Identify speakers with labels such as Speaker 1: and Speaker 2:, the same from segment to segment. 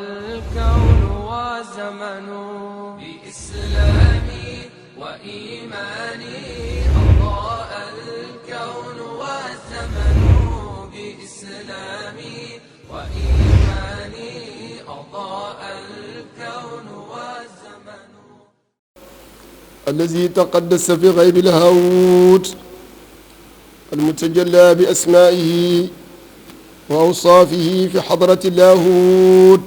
Speaker 1: الكون والزمن بإسلامي وإيماني أضاء الكون والزمن بإسلامي وإيماني أضاء الكون والزمن
Speaker 2: الذي تقدس في غيب الهوت المتجلى بأسمائه وأوصافه في حضرة اللاهوت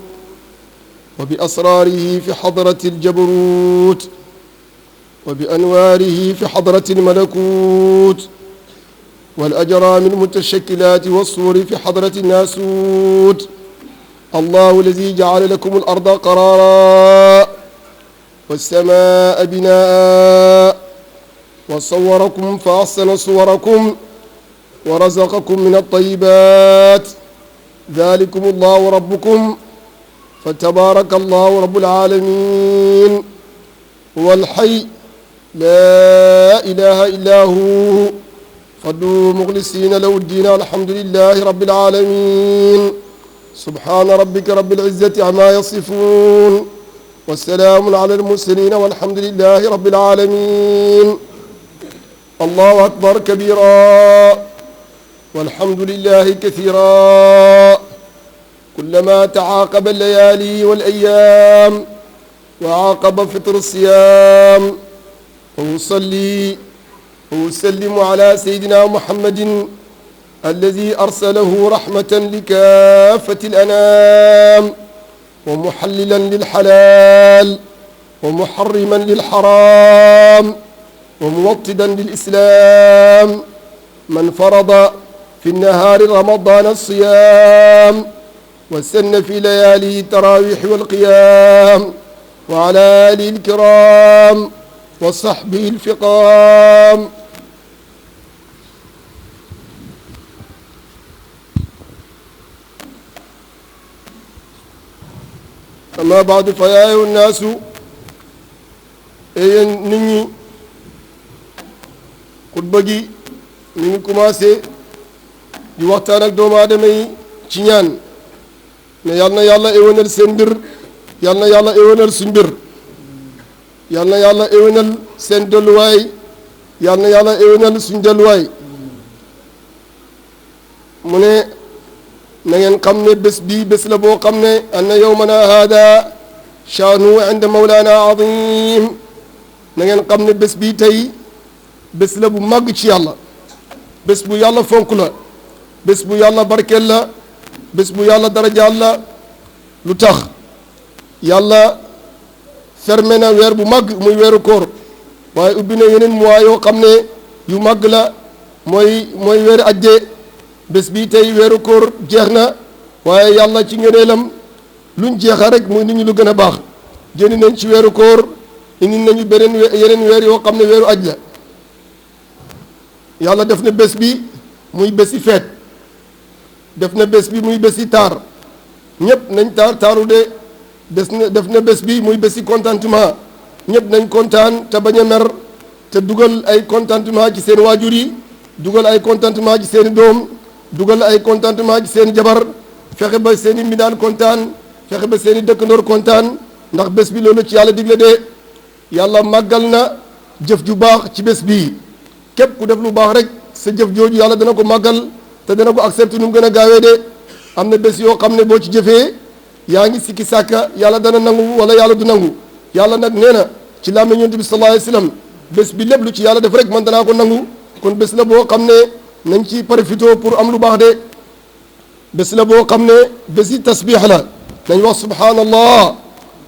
Speaker 2: وبأسراره في حضرة الجبروت وبأنواره في حضرة الملكوت والأجرام المتشكلات والصور في حضرة الناسوت. الله الذي جعل لكم الأرض قرارا والسماء بناء وصوركم فأحسن صوركم ورزقكم من الطيبات ذلكم الله ربكم فتبارك الله رب العالمين هو الحي لا إله إلا هو فادعوه مخلصين له الدين الحمد لله رب العالمين. سبحان ربك رب العزة عما يصفون والسلام على المرسلين والحمد لله رب العالمين. الله أكبر كبيرا والحمد لله كثيرا كلما تعاقب الليالي والأيام وعاقب فطر الصيام. وأصلي وأسلم على سيدنا محمد الذي أرسله رحمة لكافة الأنام ومحللا للحلال ومحرما للحرام وموطدا للإسلام. من فرض في النهار رمضان الصيام وسن في ليالي التراويح والقيام وعلى آله الكرام وصحبه الفقام. أما بعد فيا أيها الناس yéen nit ñi xutba gi mi ngi commencé di waxtaan ak doomu aadama yi ci ñaan ne yal na yàlla éwénal seen mbir yal na yàlla éwénal suñ mbir yal na yàlla éwénal seen delluwaay yal na yàlla éwénal suñ delluwaay. mu ne na ngeen xam ne bés bii bés la boo xam ne anna yawmana hada shaanu inda mawlana azim. na ngeen xam ne bés bii tey bés la bu màgg ci yàlla bés bu yàlla fonk la bés bu yàlla barkeel la bés bu yàlla darajaal la. lu tax yàlla fermé na weer bu màgg muy weeru koor waaye ubbi na yeneen mois yoo xam ne yu màgg la mooy weeru ajje. bés bii tey weeru koor jeex na waaye yàlla ci ngëneelam luñ jeexa rek muy nit ñi lu gën a baax. génn nañ ci weeru koor indi nañu yeneen weer yoo xam ne weeru aj la. yàlla def na bés bi muy bési feet def na bés bi muy bési taar ñëpp nañ taaru de def na bés bi muy bési contentement ñëpp nañ kontaan te bañ a mer te dugal ay contentement ci seen waajur yi dugal ay contentement ci seen doom dugal ay contentement ci seen jabar fexe ba seen i mbindaan kontaan fexe ba seen i dëkkandoor kontaan ndax bés bi loolu ci yàlla digle de. yàlla màggal na jëf ju baax ci bés bii képp ku def lu baax rek sa jëf jooju yàlla dana ko màggal te dana ko accepté nu mu gën a gaawee de. am na bés yoo xam ne boo ci jëfee yaa ngi sikki sàkka yàlla dana nangu wala yàlla du nangu. yàlla nag nee na ci làmmiñ Yonent bi sallallahu alayhi wa sallam bés bi lépp lu ci yàlla def rek man danaa ko nangu. kon bés la boo xam ne nañ ci profité pour am lu baax de. bés la boo xam ne bési tasbix la nañ wax subhanallah.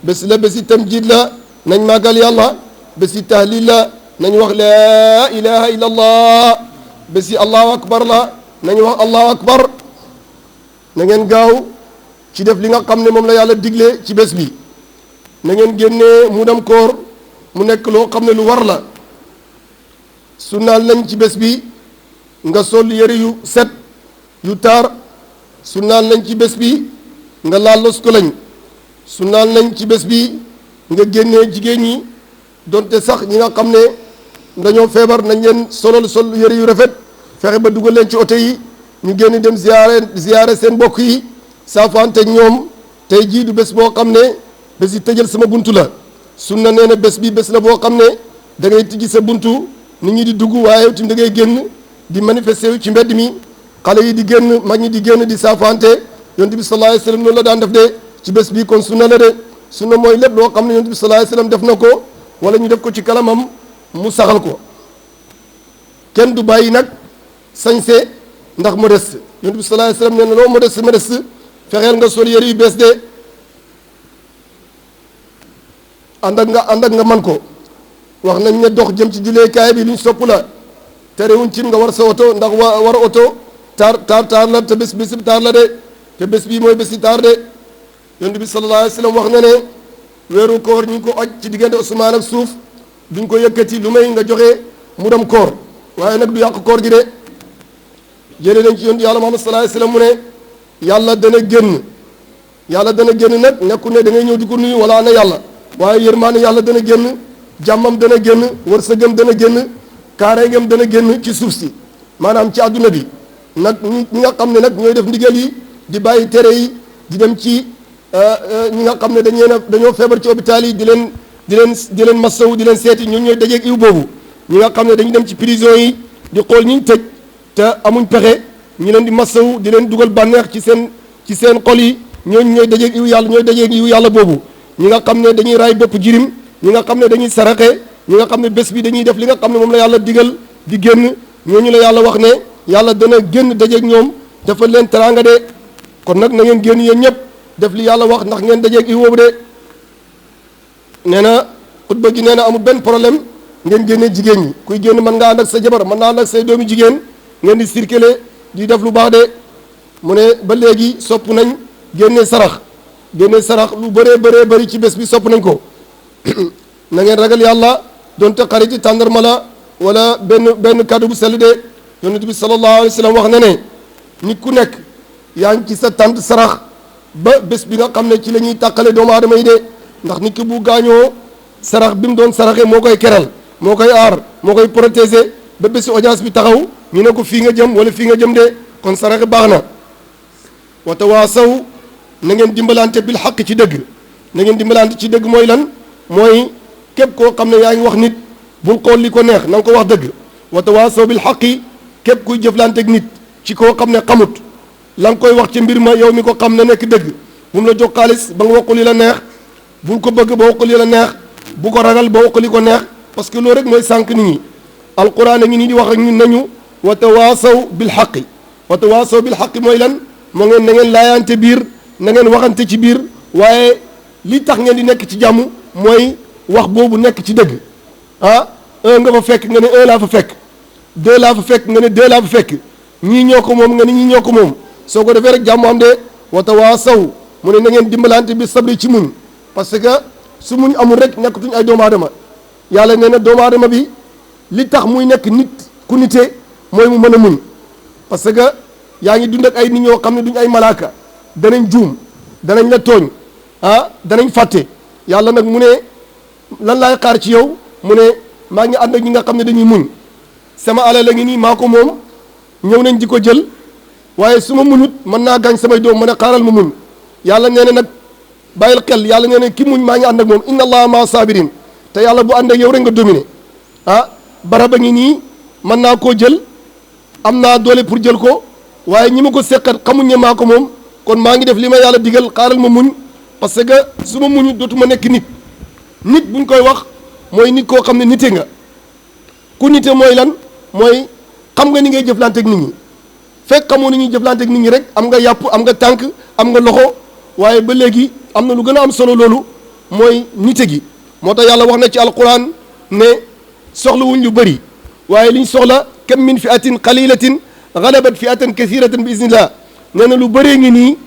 Speaker 2: bés la bési tamjid la nañ màggal yàlla. bési tahlil la nañ wax laa ilaha illa allah. bési allahu akbar la nañ wax allahu akbar. na ngeen gaaw ci def li nga xam ne moom la yàlla digle ci bés bi. na ngeen génnee mu dem koor mu nekk loo xam ne lu war la. sunnaal nañ ci bés bi nga sol yëre yu set yu taar. sunnaal nañ ci bés bi nga laal los ko lañ. sunnaal nañ ci bés bi nga génnee jigéen ñi donte sax ñi nga xam ne dañoo feebar nañ leen sol yëre yu rafet fexe ba dugal leen ci oto yi ñu génn dem ziyaare seen mbokk yi saafaante ñoom tey jii du bés boo xam ne bés yi tëjal sama buntu la sunna nee na bés bi bés la boo xam ne da ngay tijji sa buntu nit ñi di dugg waaye tamit da ngay génn di manifester wu ci mbedd mi xale yi di génn mag ñi di génn di saafante yonent bi sallallahu alayhi wa sallam noonu la daan def de ci bés bi kon sunna la de sunna mooy lépp loo xam ne yonent bi sallallahu alayhi wa sallam def na ko wala ñu def ko ci kalamam mu saxal ko kenn du bàyyi nag sañse ndax modeste yonent bi sallallahu alayhi wa sallam nee na loo modeste fexeel nga sol yëre yu bees de ànd ak nga man ko wax nañ ne dox jëm ci julleekaay bi luñ sopp la terewuñ ci nga war sa oto ndax war oto taar la te bés bi taar la de te bés bii mooy bési taar de yonent bi sallallahu alayhi wa sallam wax na ne weeru koor ñu ngi ko oj ci diggante asamaan ak suuf duñ ko yëkkati lu may nga joxe mu dem koor waaye nag du yàq koor gi de jëlee nañ ci yonent yàlla Muhammad sallallahu alayhi wa sallam mu ne yàlla dana génn nag nekkul ne da ngay ñëw di ko nuyu wala na yàlla waaye yërmaane yàlla dana génn jàmmam dana génn wërsëgam dana génn kaareegam dana génn ci suuf si maanaam ci àdduna bi nag ñi nga xam ne nag ñooy def ndigal yi di bàyyi tere yi di dem ci ñi nga xam ne dañoo feebar ci hôpital yi di leen massawu di leen seeti ñun ñooy dajeeg iw boobu ñi nga xam ne dañu dem ci prison yi di xool ñi ñu tëj te amuñ pexe ñu leen di massawu di leen dugal bànneex ci seen xol yi ñooñu ñooy dajeeg iw yàlla ñooy dajeeg iw yàlla boobu ñi nga xam ne dañuy raay bépp jirim ñi nga xam ne dañuy saraxe ñi nga xam ne bés bi dañuy def li nga xam ne moom la yàlla digal di génn ñooñu la yàlla wax ne yàlla dana génn dajeeg ñoom dafa leen teraanga de kon nag na ngeen génn yéen ñëpp def li yàlla wax ndax ngeen dajeeg iw boobu de nee na xutba gi nee na amul benn problème ngeen génnee jigéen ñi kuy génn mën nga ànd ak sa jabar mën nga ànd ak say doomi jigéen ngeen di circuler di def lu baax de mu ne ba léegi sopp nañ génnee sarax lu bëree bëri ci bés bi sopp nañ ko na ngeen ragal yàlla donte xariti tàndarma la wala benn kàddu bu sell de yonent bi sallallahu alayhi wa sallam wax na ne nit ku nekk yaa ngi ci sa tànt sarax ba bés bi nga xam ne ci la ñuy tàqale doomu aadama yi de ndax nit ki bu gaañoo sarax bi mu doon saraxe moo koy keral moo koy aar moo koy protéger ba bési audience bi taxaw ñu ne ko fii nga jëm wala fii nga jëm de kon saraxe baax na wa tawaasaw na ngeen dimbalante bil xaq ci dëgg na ngeen dimbalante ci dëgg mooy lan mooy képp koo xam ne yaa ngi wax nit bul xool li ko neex na nga ko wax dëgg wa tawaasaw bil xaqi képp kuy jëflanteeg nit ci koo xam ne xamut la nga koy wax ci mbir ma yow mi ko xam ne nekk dëgg bu mu la jox xaalis ba nga wax ko li la neex bul ko bëgg ba wax ko li la neex bu ko ragal ba wax ko li ko neex parce que loolu rek mooy sànq nit ñi alquran a ngi nii di wax rek ñun nañu wa tawaasaw bil xaqi wa tawaasaw bil xaqi mooy lan moo ngeen na ngeen laayante biir na ngeen waxante ci biir waaye li tax ngeen di nekk ci jàmm mooy wax boobu nekk ci dëgg ah un nga fa fekk nga ne un laa fa fekk deux laa fa fekk nga ne deux laa fa fekk ñii ñoo ko moom nga ne ñii ñoo ko moom soo ko defee rek jàmm am de wa tawaasaw mu ne na ngeen dimbalante bi sabri ci muñ parce que su muñ amul rek nekkatuñ ay doomu aadama yàlla nee na doomu aadama bi li tax muy nekk nit ku nitee mooy mu mën a muñ parce que yaa ngi dund ak ay nit ñoo xam ne duñ ay malaaka danañ juum danañ la tooñ ah danañ fàtte yàlla nag mu ne lan laay xaar ci yow mu ne maa ngi ànd ak ñi nga xam ne dañuy muñ sama alal la ngi nii maa ko moom ñëw nañ di ko jël waaye su ma muñut mën naa gaañ samay doom ma ne xaaral ma muñ yàlla nee na nag bàyyil xel yàlla nee na ki muñ maa ngi ànd ak moom inna allaha maa sabirin te yàlla bu ànd ak yow rek nga dominer ah baraba ngi nii mën naa koo jël am naa doole pour jël ko waaye ñi ma ko seqat xamuñ ne maa ko moom kon maa ngi def li ma yàlla digal xaaral ma muñ parce que su ma muñut dootuma nekk nit buñ koy wax mooy nit koo xam ne nite nga ku nite mooy lan mooy xam nga ni ngay jëflanteeg nit ñi fekk xamoo ni ñuy jëflanteeg nit ñi rek am nga yàpp am nga tànk am nga loxo waaye ba léegi am na lu gën a am solo loolu mooy nite gi moo tax yàlla wax na ci alquran ne soxlawuñ lu bëri waaye liñ soxla kam min fiatin qalilatin galabat fiatan kathiratan bi iznillah nee na lu bëree ngi nii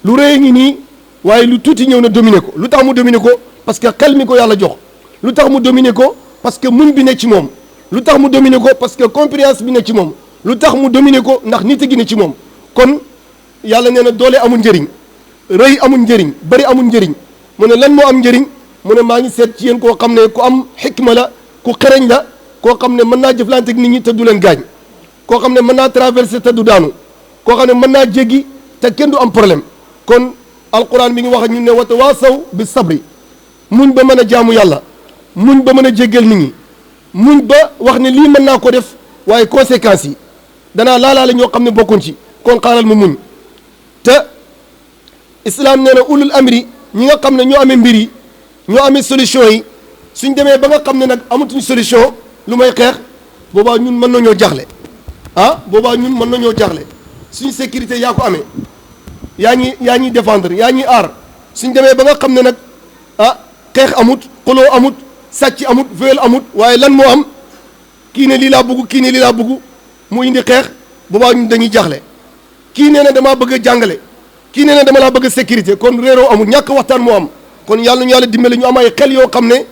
Speaker 2: lu rëy ngi nii waaye lu tuuti ñëw na dominer ko lu tax mu dominer ko parce que xel mi ko yàlla jox lu tax mu dominer ko parce que muñ bi ne ci moom lu tax mu dominer ko parce que compétence bi ne ci moom lu tax mu dominer ko ndax nit gi ne ci moom kon yàlla nee na doole amul njëriñ rëy amul njëriñ bëri amul njëriñ mu ne lan moo am njëriñ mu ne maa ngi seet ci yéen koo xam ne ku am xikma la ku xereñ la koo xam ne mën naa jëflante ak nit ñi te du leen gaañ koo xam ne mën naa traverser te du daanu koo xam ne mën naa jéggi te kenn du am problème kon alquran mi ngi wax ak ñun ne wa tawaasaw bi sabri muñ ba mën a jaamu yàlla muñ ba mën a jéggal nit ñi muñ ba wax ne lii mën naa ko def waaye conséquences yi danaa laalaale ñoo xam ne bokkuñ ci kon xaaral ma muñ te islam nee na ulul amri ñi nga xam ne ñoo amee mbir yi ñoo amee solution yi suñ demee ba nga xam ne nag amatuñ solution lu may xeex boobaa ñun mën nañoo jaxle boobaa ñun mën nañoo jaxle suñ sécurité yaa ko amee yaa ñuy défendre yaa ñuy aar suñ demee ba nga xam ne nag xeex amut xuloo amut sàcc amut viol amut waaye lan moo am kii ne lii laa bëgg kii ne lii laa bëgg mu indi xeex boobaa ñun dañuy jaxle kii nee na damaa bëgg a jàngale kii nee na dama laa bëgg a sécurité kon réeroo amul ñàkk waxtaan moo am kon yàlla ñu yàlla dimbale ñu am ay xel yoo xam ne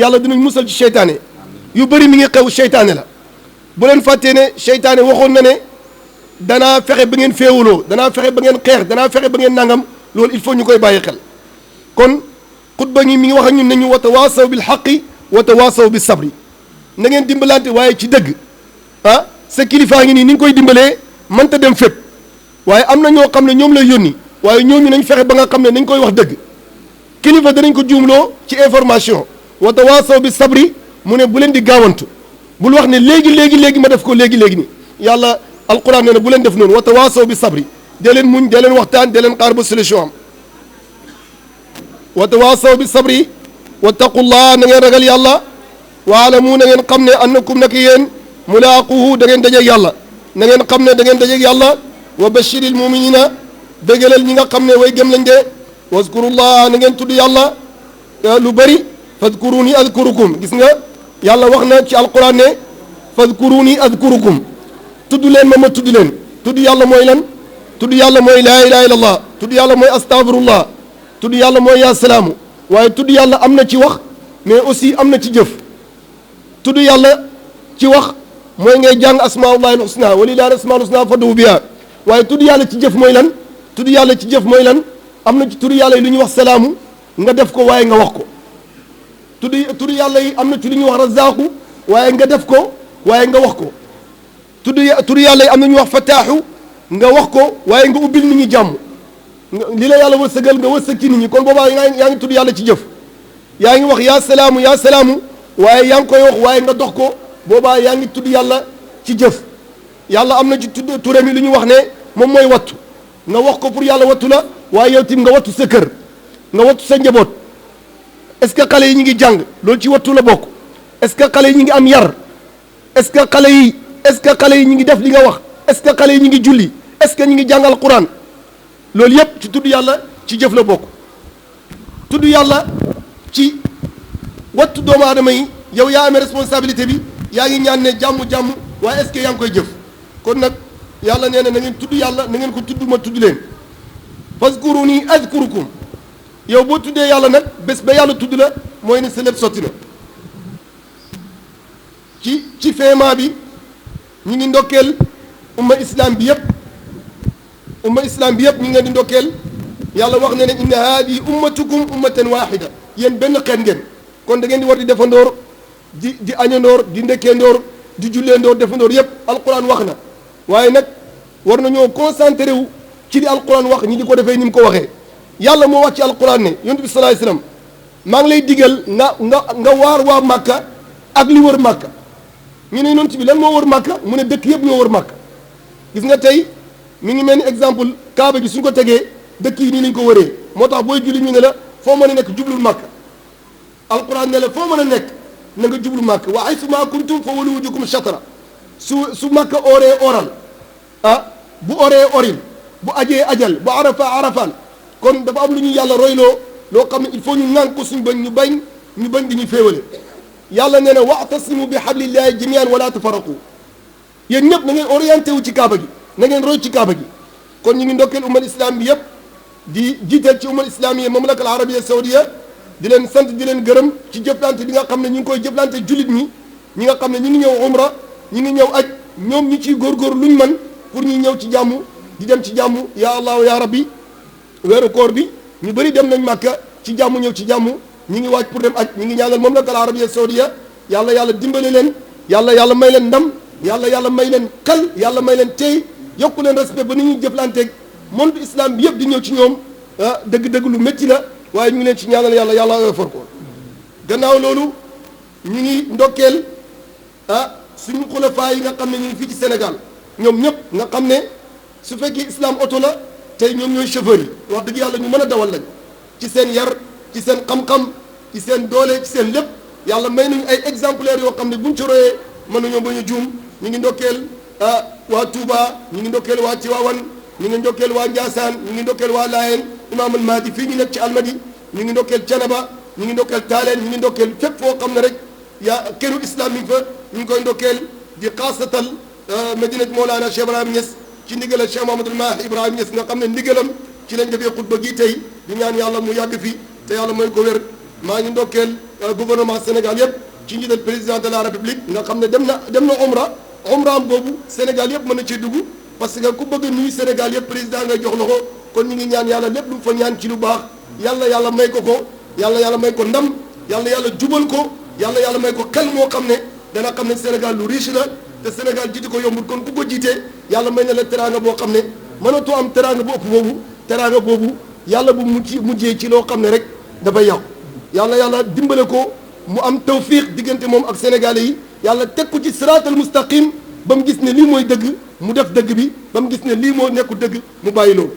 Speaker 2: yàlla dinañ musal ci seytaane yu bëri mi ngi xew seytaane la bu leen fàttee ne seytaane waxoon na ne danaa fexe ba ngeen féewuloo danaa fexe ba ngeen xeex danaa fexe ba ngeen nangam loolu il faut ñu koy bàyyi xel kon xutba ñi mi ngi wax ak ñun ne ñu wa tawaasaw bil xaqi wa tawaasaw bis sabri na ngeen dimbalante waaye ci dëgg sa kilifaa ngi nii ni nga koy dimbalee mënta dem fépp waaye am na ñoo xam ne ñoom lay yónni waaye ñooñu nañ fexe ba nga xam ne nañ koy wax dëgg kilifa danañ ko juumloo ci information wa tawaasaw bi sabri mu ne bu leen di gaawantu bul wax ne léegi ma def ko léegi ni yàlla alquran nee na bu leen def noonu wa tawaasaw bi sabri dee leen muñ dee leen waxtaan dee leen xaar ba solution am wa tawaasaw bi sabri wattaqullah na ngeen ragal yàlla waalamu na ngeen xam ne annakum nak yéen mulaaquhu da ngeen dajeeg yàlla na ngeen xam ne da ngeen dajeeg yàlla wa bashiril muminina bégalal ñi nga xam ne way gëm lañ de waskurullah na ngeen tudd yàlla lu bëri fadkuruni adkurukum gis nga yàlla wax na ci alquran ne fadkuruni adkurukum tudd leen ma tudd leen tudd yàlla mooy lan tudd yàlla mooy laa ilaha illallah tudd yàlla mooy astaghfirullah tudd yàlla mooy yaa salaamu waaye tudd yàlla am na ci wax mais aussi am na ci jëf tudd yàlla ci wax mooy ngay jàng asmaullahi alhusna walillahi asmaul husna fad'u biha waaye tudd yàlla ci jëf mooy lan tudd yàlla ci jëf mooy lan am na ci tudd yàlla yi lu ñuy wax salaamu nga def ko waaye nga wax ko tudd yàlla yi am na ci lu ñuy wax razaaku waaye nga def ko waaye nga wax ko tudd yàlla yi am na ñuy wax fataaxu nga wax ko waaye nga ubbil nit ñi jàmm li la yàlla wërsëgal nga wërsëg ci nit ñi kon boobaa yaa ngi tudd yàlla ci jëf yaa ngi wax yaa salaamu waaye yaa ngi koy wax waaye nga dox ko boobaa yaa ngi tudd yàlla ci jëf yàlla am na ci turam yi lu ñu wax ne moom mooy wattu nga wax ko pour yàlla wattu la waaye yow tim nga wattu sa kër nga wattu sa njaboot est-ce que xale yi ñu ngi jàng loolu ci wattu la bokk est-ce que xale yi ñu ngi am yar est-ce que xale yi ñu ngi def li nga wax est-ce que xale yi ñu ngi julli est-ce que ñu ngi jàngal Quran loolu yëpp ci tudd yàlla ci jëf la bokk tudd yàlla ci wattu doomu aadama yi yow yaa amee responsabilité bi yaa ngi ñaan ne jàmm waaye est-ce que yaa ngi koy jëf kon nag yàlla nee na na ngeen tudd yàlla na ngeen ko tudd ma tudd leen fazkuruni azkurukum yow boo tuddee yàlla nag bés ba yàlla tudd la mooy ne sa lépp sotti na ci feemaa bi ñu ngi ndokkeel umma islam bi yëpp ñu ngi leen di ndokkeel yàlla wax ne ne inna haadihi ummatukum ummatan waahida yéen benn xeet ngeen kon da ngeen di war di defandoor di añandoor di ndekkendoor di julleendoor defandoor yëpp alquran wax na waaye nag war nañoo concentré wu ci li alquran wax ñi di ko defee ni mu ko waxee yàlla moo wax ci alquran ne yonent bi sallallahu alayhi wasallam maa ngi lay digal nga waar waa Màkka ak li wër Màkka ñu ne yonent bi lan moo wër Màkka mu ne dëkk yëpp ñoo wër Màkka gis nga tey mi ngi mel ni exemple kaaba gi suñ ko tegee dëkk yi nii lañ ko wëree moo tax booy julli ñu ne la foo mën a nekk jublul Màkka alquran ne la foo mën a nekk na nga jublu Màkka wa haysu ma kuntum fa wallu wujuhakum shatra su Màkka oree oral bu oree oril bu ajee ajal bu arafa arafal kon dafa am lu ñu yàlla royloo loo xam ne il faut ñu ŋànk ko suñ bañ ñu bañ di ñu féewale yàlla nee na wa'tasimu bi hablillahi jami'an wala tafarraqu yéen ñëpp na ngeen orienté wu ci kaaba gi na ngeen roy ci kaaba gi kon ñu ngi ndokkeel ummal islam bi yëpp di jiital ci ummal islam yi mamlaka al arabia saudia di leen sant di leen gërëm ci jëflante bi nga xam ne ñu ngi koy jëflante jullit ñi nga xam ne ñu ngi ñëw umra ñu ngi ñëw aj ñoom ñu ciy góorgóor luñ mën pour ñu ñëw ci jàmm di dem ci jàmm ya allahu ya rabbi weeru koor bi ñu bëri dem nañ màkka ci jàmm ñëw ci jàmm ñi ngi waaj pour dem aj ñi ngi ñaanal mamlaka al arabia saudia yàlla dimbale leen yàlla may leen ndam yàlla may leen xel yàlla may leen tey yokku leen respect ba ni ñuy jëflanteeg monde islam bi yëpp di ñëw ci ñoom dëgg-dëgg lu métti la waaye ñu ngi leen ci ñaanal yàlla yàlla oyofal ko gannaaw loolu ñu ngi ndokkeel suñu xulafaa yi nga xam ne ñu ngi fii ci Sénégal ñoom ñëpp nga xam ne su fekkee islam oto la tey ñoom ñooy chauffeur yi wax dëgg yàlla ñu mën a dawal lañ ci seen yar ci seen xam-xam ci seen doole ci seen lépp yàlla may nañu ay exemplaires yoo xam ne buñ ci royee mën nañoo bañ a juum ñu ngi ndokkeel waa Touba ñu ngi ndokkeel waa Tivaouane ñu ngi ndokkeel waa Ndiassane ñu ngi ndokkeel waa Layène Imam al Mahdi fii ñu nekk ci Almadi ñu ngi ndokkeel Thiénaba ñu ngi ndokkeel Taaleen ñu ngi ndokkeel fépp foo xam ne rek këru islam mi ngi fa ñu ngi koy ndokkeel di xaasatal Medinat Mawlana Cheikh Ibrahim Niass ci ndigalal Cheikh Mouhamadoul Mahi Ibrahim Niass nga xam ne ndigalam ci lañ defee xutba gi tey di ñaan yàlla mu yàgg fi te yàlla mooy ko wér maa ngi ndokkeel gouvernement Sénégal yëpp ci njiital président de la république nga xam ne dem na umra am boobu Sénégal yëpp mën na ci dugg parce que ku bëgg nuyu Sénégal yëpp président ngay jox loxo kon ñu ngi ñaan yàlla lépp lu fa ñaan ci lu baax yàlla may ko yàlla may ko ndam yàlla jubal ko yàlla may ko xel moo xam ne dana xam ne Sénégal lu riche la te Sénégal jiite ko yombul kon ku ko jiitee yàlla may na la teraanga boo xam ne mënatoo am teraanga bu ëpp boobu teraanga boobu yàlla bu mujjee ci loo xam ne rek dafay yàqu yàlla dimbale ko mu am tawfiq diggante moom ak sénégalais yi yàlla teg ko ci siraatal mustaqim ba mu gis ne lii mooy dëgg mu def dëgg bi ba mu gis ne lii moo nekku dëgg mu bàyyi loolu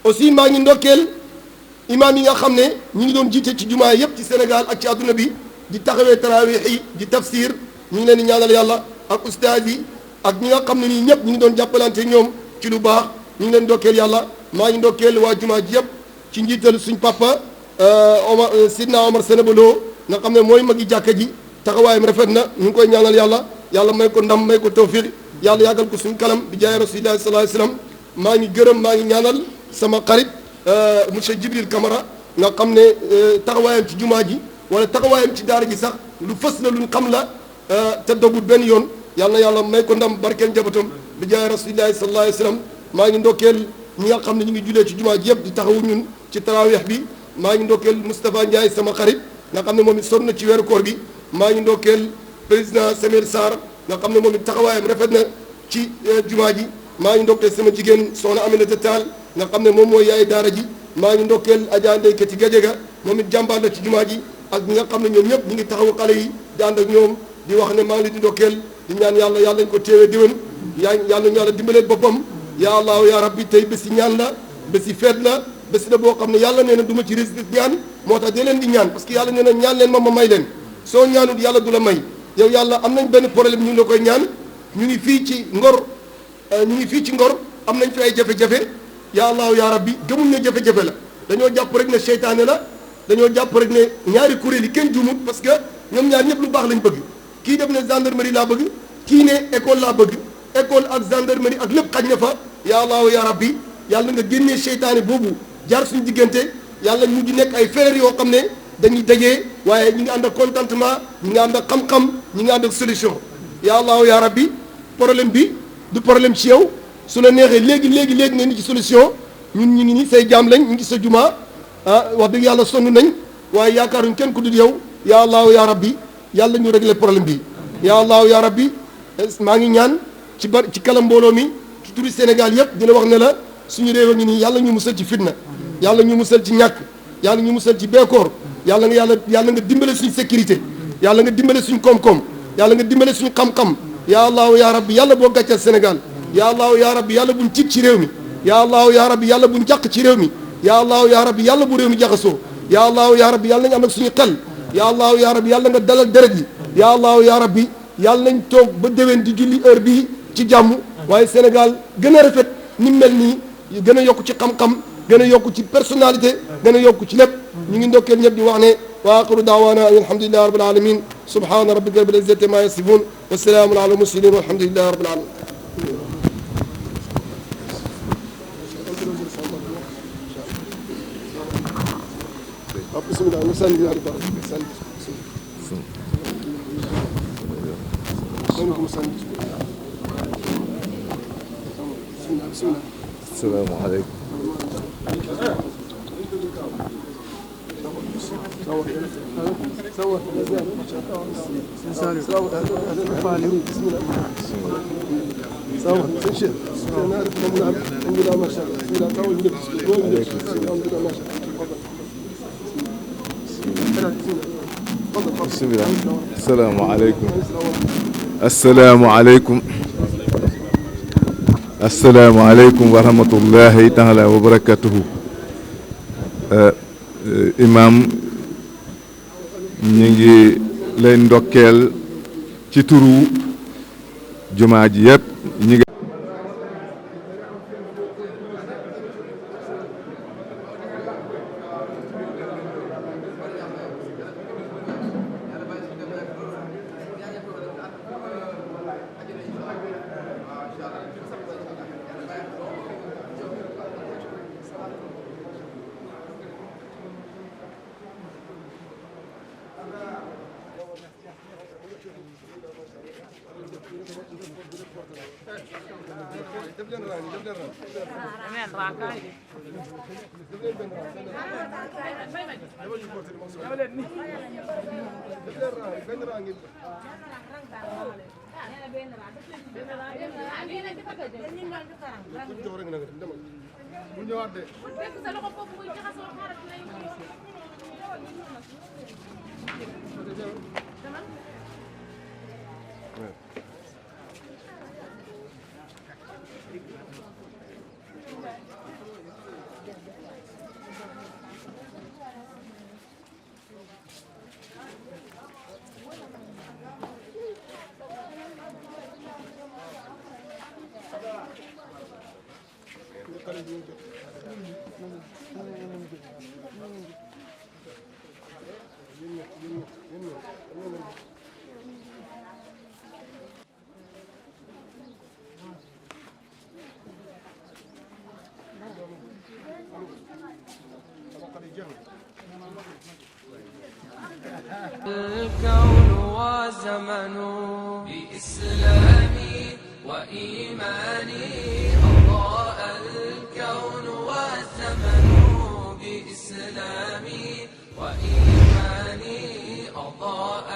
Speaker 2: aussi maa ngi ndokkeel imaam yi nga xam ne ñi ngi doon jiite ci jumaa yëpp ci Sénégal ak ci àdduna bi di taxawee tarawih yi di tafsir ñu ngi leen di ñaanal yàlla ak ustaas yi ak ñi nga xam ne nii ñëpp ñu ngi doon jàppalante ñoom ci lu baax ñu ngi leen ndokkeel yàlla maa ngi ndokkeel waa jumaa ji yëpp ci njiital suñ papa Sidna Omar Sénébaloo nga xam ne mooy magi jàkka ji taxawaayam rafet na ñu ngi koy ñaanal yàlla may ko ndam may ko tawfiq yàlla yàggal ko suñu kanam bi jaay rasulillahi sallallahu alayhi wasallam maa ngi gërëm maa ngi ñaanal sama xarit monsieur Djibril Camara nga xam ne taxawaayam ci jumaa ji wala taxawaayam ci daara ji sax lu fës la luñ xam la te dogul benn yoon yàlla may ko ndam barkeel njabootam bi jaay rasulillahi sallallahu alayhi wasallam maa ngi ndokkeel ñi nga xam ne ñu ngi julee ci jumaa ji yëpp di taxawu ñun ci tarawih bi maa ngi ndokkeel Moustapha Ndiaye sama xarit nga xam ne moom it sonn na ci weeru koor gi maa ngi ndokkeel président Samir Sarr nga xam ne moom it taxawaayam rafet na ci jumaa ji maa ngi ndokkeel sama jigéen soxna Aminata Tall nga xam ne moom mooy yaay daara ji maa ngi ndokkeel Adja Ndeye Kati Gadiaga moom it jàmbaar la ci jumaa ji ak ñi nga xam ne ñoom ñëpp ñu ngi taxawu xale yi di ànd ak ñoom di wax ne maa ngi leen di ndokkeel di ñaan yàlla nañ ko téewee déwén yàlla ñu yàlla dimbalee boppam ya allahu ya rabbi tey bés yi ñaan la bés yi feet la bés la boo xam ne yàlla nee na du ma ci résister ñaan moo tax dee leen di ñaan parce que yàlla nee na ñaan leen ma may leen soo ñaanul yàlla du la may yow yàlla am nañ benn problème ñu ngi la koy ñaan ñu ngi fii ci ngor am nañ fi ay jafe-jafe ya allahu ya rabbi gëmuñ ne jafe-jafe la dañoo jàpp rek ne seytaane la dañoo jàpp rek ne ñaari kuréel yi kenn jumut parce que ñoom ñaar ñëpp lu baax lañ bëgg kii def ne gendarmerie laa bëgg kii ne école laa bëgg école ak gendarmerie ak lépp xaj na fa ya allahu ya rabbi yàlla nga génnee seytaane boobu jaar suñu diggante yàlla ñu ngi nekk ay frères yoo xam ne dañuy dajee waaye ñi ngi ànd ak contentement ñi ngi ànd ak xam-xam ñi ngi ànd ak solution ya allahu ya rabbi problème bi du problème ci yow su la neexee léegi nga ni ci solution ñun ñu ngi ni say jaam lañ ñu ngi sa jumaa wax dëgg yàlla sonn nañ waaye yaakaaruñ kenn ku dul yow ya allahu ya rabbi yàlla ñu régler problème bi ya allahu ya rabbi maa ngi ñaan ci kalam mbooloo mi ci turi Sénégal yëpp dina wax ne la suñu réew a ngi nii yàlla ñu musal ci fitna yàlla ñu musal ci ñàkk yàlla ñu musal ci beekoor yàlla nga dimbale suñu sécurité yàlla nga dimbale suñu koom-koom yàlla nga dimbale suñu xam-xam ya allahu ya rabbi yàlla boo gàccal Sénégal ya allahu ya rabbi yàlla buñ tiit ci réew mi ya allahu ya rabbi yàlla buñ jàq ci réew mi ya allahu ya rabbi yàlla bu réew mi jaxasoo ya allahu ya rabbi yàlla nañ am ak suñu xel ya allahu ya rabbi yàlla nga dalal deret yi ya allahu ya rabbi yàlla nañ toog ba déwén di julli heure bii ci jàmm waaye Sénégal gën a rafet ni mel nii gën a yokk ci xam-xam gën a yokk ci personnalité gën a yokk ci lépp ñu ngi ndokkeel ñëpp di wax ne wa axiru daawaana alhamdulillahi rabbil alamin subhana rabbika rabbil izzati ma yasifun wa salaamun ala mursalin walhamdulillahi rabbil alamin bismillah
Speaker 3: السلام عليكم bismillah. Asalaamaaleykum. Asalaamaaleykum. Asalaamaaleykum wa rahmatullahi taala wa barakatuhu. Imaam ñu ngi lay ndokkeel ci turu jumaa ji yëpp ñi ngi
Speaker 1: الكون وزمن بإسلامي وإيماني أضاء الكون والزمن بإسلامي وإيماني أضاء